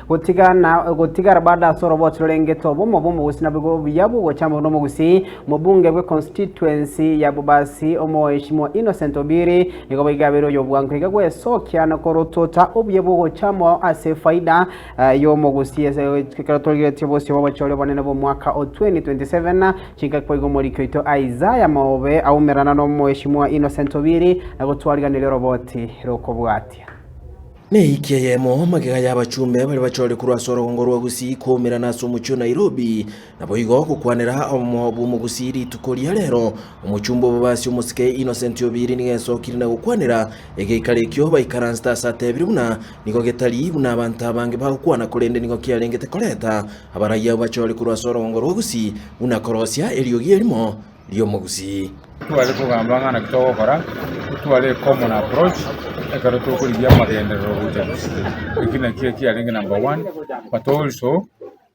Gotigana gotigara bado ase oroboti rorengete obomo bw'omogusii naboigo obuya bw'ogocha amo nomogusii. Omobunge bwe constituency ya Bobasi omoeshimiwa Innocent Obiri nigo boigo abeire oyobwango iga gwesokia na korotota obuya bw'ogocha amo ase efaida y'omogusii ase ekero torigeretie obosio bw'obochori obonene bw'omwaka o 2027 chingaki boigo omoriki oito Isaiah Maobe aumerana nomoeshimiwa Innocent Obiri na gotwariganeria oroboti rokobwatia. Neiki eyemo magega y'abachumbe baria bachore korwa ase orogongo rwa Gusii koumerana ase omochie o Nairobi, naboigo gokwanera obomo bw'omogusii rituko ria rero. Omochumbe obobasi omosike Innocent Obiri nigo esokire na gokwanera egeikaro ekio baikaransete ase atebire buna nigo getari buna abanto abange bagokwana korende nigo kiarengete koreta abarai abwo bachore korwa ase orogongo rwa Gusii buna korosia eriogi erimo ri'omogusii. Tware kogamba ng'a naki togokora, totware a common approach ekero tokorigia amagenderero gocha gusii. Eki nakio ekiarenge number one, but also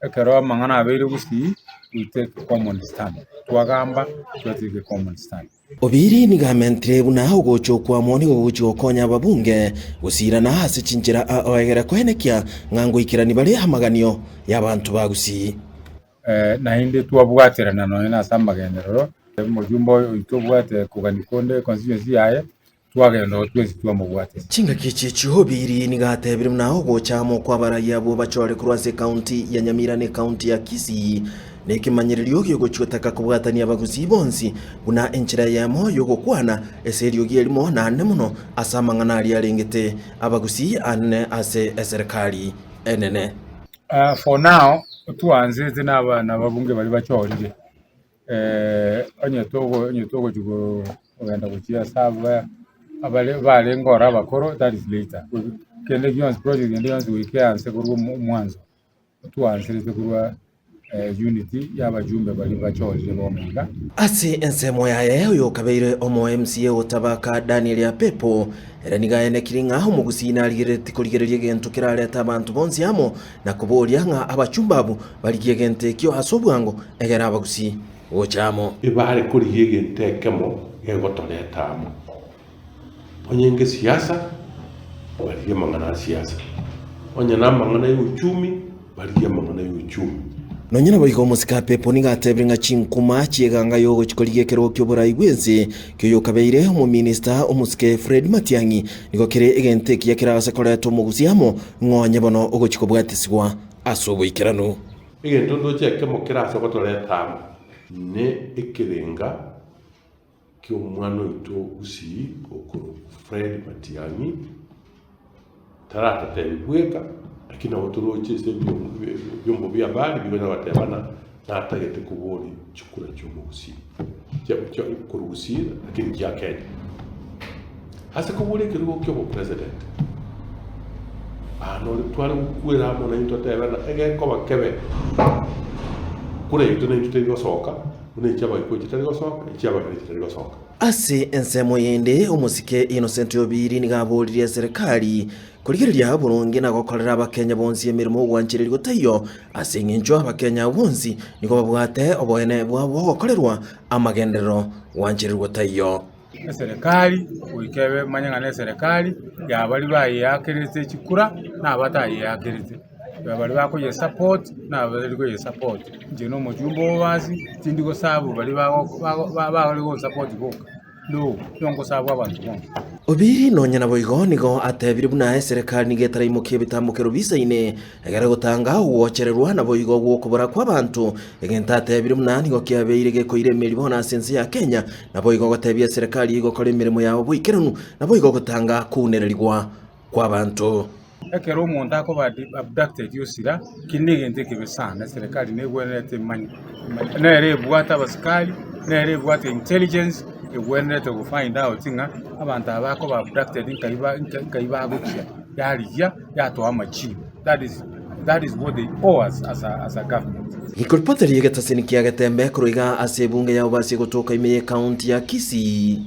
ekero amang'ana abeire gusii, we take common stand, twagamba twatake a common stand. Obiri nigo amentire buna ogocha okwamo nigo gogochia gokonya ababunge gosirana ase chinchera aoegere koenekia ng'a ngoikerani bare amaganio y'abanto ba Gusii. Naende twabwaterana nonya nase amagenderero, omojumbe oyo oito obwate kogania konde econstituency yaye, twagenda oo twensi twamobwatesia. Chingaki echi chi'Obiri nigo atebire buna ogocha amo kw'abarai abwo bachore korwa ase ekaunti ya Nyamira na ekaunti ya Kisii nekemanyererio giogochiotaka kobwatania abagusii bonsi buna enchera eyemo y'ogokwana ase eriogi erimo naende mono ase amang'ana aria arengete abagusii ane ase eserekari enene. For now, twaanchete na abana ababunge baria bachorire, onye togo onye togochia kogenda gochia ase aba abare barenge oro abakoro that is later. Kende gionsi project ende yonsi goika eanse korwa omwanso, twaancherete korwa unity ya abajumbe baria bachorire bono iga. Ase ensemo yaye oyokabeire omo MCA o Tabaka Daniel Apepo, ere nigo aenekire ng'a omogusii narigereretie korigereria egento kerarete abanto bonsi amo na koboria ng'a abachumba abwo barigie egento ekio ase obwango egere abagusii gocha amo. Ebare korigia egento ekemo gegotoreta amo. Onye ngesiasa, barigie amang'ana a siasa, onye namang'ana y'uchumi, barigie amang'ana y'uchumi. Nonya naboigo omosike Apepo nigo atebire ng'a chinkuma chi'eganga y'ogochia korigia ekerogo ki'oborai bw'ense ki'oyokabeire omominista omosike Fred Matiang'i nigo kere egento ekiya keragase koreta omogusi amo ng'onye bono ogochia kobwatisigwa ase oboikeranu. Egento ndoche ekemo kere ase gotoreta amo ne ekerenga ki'omwana oito Gusii okorokwa Fred Matiang'i, taratotebi bweka, lakini nabo toroche ase ebiombo bia habari bikonya goteba ng'a natagete koboria chikura chi'omogusii, korwa Gusii lakini chia Kenya. Ase koboria ekerogo kia obopresident, aa nore tware gokwera amo naintwe totebe ng'a egekoba kebe, kura yaito naintwe teri gosoka. Buna echi'Abaikuo chitari gosoka, echi'Abakare chitari gosoka. Ase ensemo yende, omosike Innocent Obiri nigo aboririe eserekari korigereria boronge na gokorera abakenya bonsi emeremo ogwanchereria gotaiyo ase eng'encho abakenya abwo bonsi nigo babwate oboene bwabo gokorerwa amagenderero gwanchererwa gotaiyo. Eserekari goika ebe manye ng'a neserekari ya baria bayeakerete chikura na abatayeakerete, baria bakoyesupport na abatari koyesupport. Inche na omochumba obo basi, tindi gosabu baria bago bago bare gonsupport boka, no, nigo ngosabu abanto bonsi. Obiri nonya naboigo nigo atebire buna eserekari nigo etaraimokia ebitambokero bisaine Ekero gotanga ogwochererwa naboigo gw'okobora kw'abanto, egento atebire buna nigo kiabeire gekoira emeri bono ase ense ya Kenya, naboigo gotebia eserekari egokora emeremo yabo boikeranu, naboigo gotanga kounererigwa kw'abanto. Ekero omonto akoba abducted osira, ki negento ekebe sana, eserekari negwenerete emanye. Nere ebwate abasikari, nere ebwate intelligence, egwenerete go find out ng'a abanto aba bakoba abducted nkai ba nkai bagochia, yarigia. yatoa amachibu that is that is what they owe us as a, as a government. Rikoripoti ri'egetasini kia Getembe korwa iga ase ebunge ya Obasi egotoka ime y'Ekaunti ya Kisii.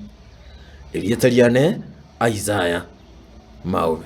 Erieta riane Isaiah Maobe.